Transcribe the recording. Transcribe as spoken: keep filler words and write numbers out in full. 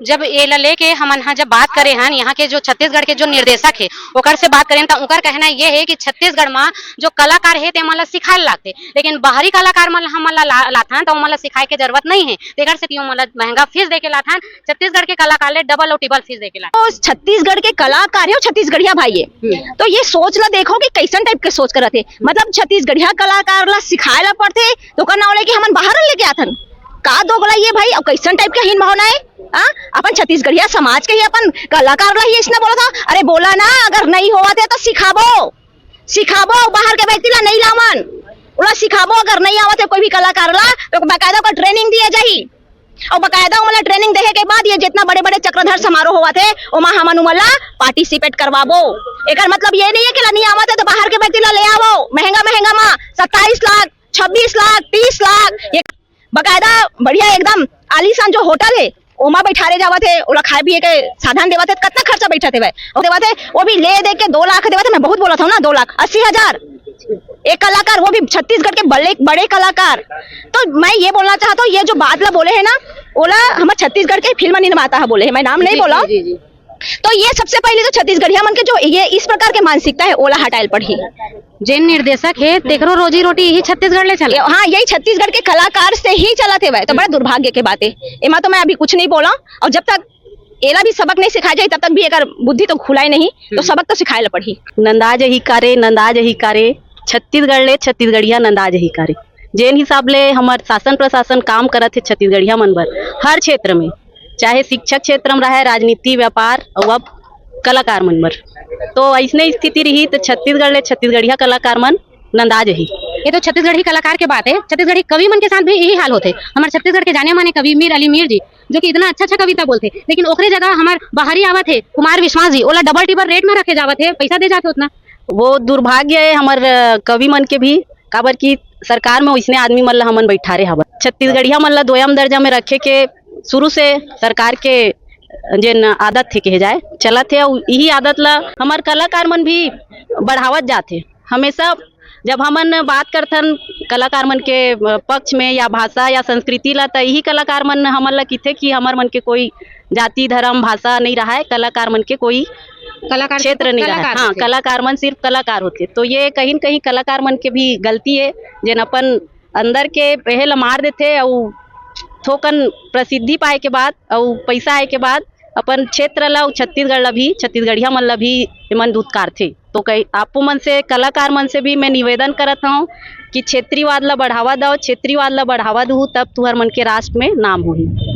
जब एला लेके हमन ह जब बात करे हन, यहाँ के जो छत्तीसगढ़ के जो निर्देशक हे, ओकर से बात करेन, त ओकर कहना ये हे कि छत्तीसगढ़ म जो कलाकार हे, ते मन ला सिखाए ल लागथे, लेकिन बाहरी कलाकार मन ला हमन ला, ला, लाथन, त ओमन ला सिखाए के जरूरत नहीं हे। तेकर सेती ओमन ला महंगा फीस दे के लाथन, छत्तीसगढ़ के कलाकार ले डबल अउ ट्रिपल फीस दे के लाथन। तो छत्तीसगढ़ के कलाकार हे अउ छत्तीसगढ़िया भाई हे, हम्म। तो ये सोच ला देखो कि कैसन टाइप के सोच करत हे। मतलब छत्तीसगढ़िया कलाकार ला सिखाए ला पड़थे, तो ओकर नाव लेके हमन बाहर लेके आथन। का दोगला ये भाई, अउ कैसन टाइप के हीन भावना हे? हाँ, अपन छत्तीसगढ़िया समाज के ही अपन कलाकार ला ही इसने बोला था, अरे बोला ना, अगर नहीं होवत हे तो सिखाबो, सिखाबो, बाहर के व्यक्ति ला नहीं लावन, ओला सिखाबो, अगर नहीं आवत हे कोई भी कलाकार ला, तो बकायदा ओकर ट्रेनिंग दिए जाही। अउ बकायदा ओमन ला ट्रेनिंग देहे के बाद ये जितना बड़े-बड़े चक्रधर समारोह होवत हे, ओमा हमन ओमन ला पार्टिसिपेट करवाबो। एकर मतलब ये नहीं हे कि ला नहीं आवत हे तो बाहर के व्यक्ति ला ले आवो, महंगा-महंगा मा सत्ताईस लाख, छब्बीस लाख, तीस लाख, ये बकायदा बढ़िया एकदम आलीशान जो होटल हे, ओमा बैठारे जावत हे, ओला खाए पिए के साधन देवत हे, कतना खर्चा बैठत हे भाई? देवत हे, वो भी ले दे के दो लाख देवत हे, मैं बहुत बोलत हूँ ना, दो लाख अस्सी हजार। एक कलाकार, वो भी छत्तीसगढ़ के बड़े, बड़े कलाकार। तो मैं ये बोलना चाहता हूँ, ये जो बात ला बोले हे ना, ओला हमर छत्तीसगढ़ के फिल्म निर्माता ह बोले हे, मैं नाम नहीं जी, बोला। जी, जी, जी। तो ये सबसे पहले तो छत्तीसगढ़िया मन के जो ये इस प्रकार के मानसिकता हे, ओला हटाए ल पड़ही। जेन निर्देशक हे, तेकरो रोजी रोटी यही छत्तीसगढ़ ले चले। ये, हाँ, यही छत्तीसगढ़ के कलाकार से ही चलत हे भाई, तो बड़ा दुर्भाग्य के बात हे। एमा तो मैं अभी कुछ नहीं बोला, अउ जब तक एला भी सबक नहीं सिखाए जाही, तब तक भी एकर बुद्धि तो खुलाए नहीं, तो हम्म। सबक तो सिखाए ला पड़ही। नंदा जही कारे, नंदा जही कारे, छत्तीसगढ़ ले छत्तीसगढ़िया नंदा जही कारे। जेन हिसाब ले हमर शासन प्रशासन काम करत हे छत्तीसगढ़िया मन बर, हर क्षेत्र में, चाहे शिक्षा क्षेत्र में रहे, राजनीति, व्यापार, अउ अब कलाकार मन बर, तो अइसने स्थिति रही तो छत्तीसगढ़ ले छत्तीसगढ़िया कलाकार मन नंदा जही। ये तो छत्तीसगढ़ी कलाकार के बात हे, छत्तीसगढ़ी कवि मन के साथ भी यही हाल होथे। हमर छत्तीसगढ़ के जाने माने कवि मीर अली मीर जी, जो कि इतना अच्छा अच्छा कविता बोलथे, लेकिन ओकरे जगह हमर बाहरी आवत हे कुमार विश्वास जी, ओला डबल टिबल रेट में रखे जावत हे, पैसा दे जाथे उतना। वो दुर्भाग्य हे हमर, अ, कवि मन के भी, काबर कि सरकार में वइसने आदमी मन ला हमन बैठारे हवन। छत्तीसगढ़िया मन ला दोयम दर्जा में रखे के शुरू से सरकार के जेन आदत हे कहे जाए, चलत हे, अउ इही आदत ला हमर कलाकार मन भी बढ़ावत जात हे। हमेशा जब हमन बात करथन कलाकार मन के, अ, पक्ष में या भाषा या संस्कृति ला, त इही कलाकार मन हमन ला किथे कि हमर मन के कोई जाति, धर्म, भाषा नहीं रहा है, कलाकार मन के कोई कलाकार क्षेत्र सिर्फ नहीं रहा है। कलाकार हाँ, होथे। कलाकार मन सिर्फ कलाकार होथे। तो ये कहीं न कहीं कलाकार मन के भी गलती है, जेन अपन अंदर के एहे ला मार देथे अउ थोकन प्रसिद्धि पाए के बाद अउ पैसा आए के बाद अपन क्षेत्र ला अउ छत्तीसगढ़ ला भी, छत्तीसगढ़िया मन ला भी एमन दुत्कारथे। तो कई आपो मन से, कलाकार मन से भी मैं निवेदन करत हूँ कि क्षेत्रीवाद ला बढ़ावा दव, क्षेत्रीवाद ला बढ़ावा दहू, तब तुहर मन के राष्ट्र में नाम होही।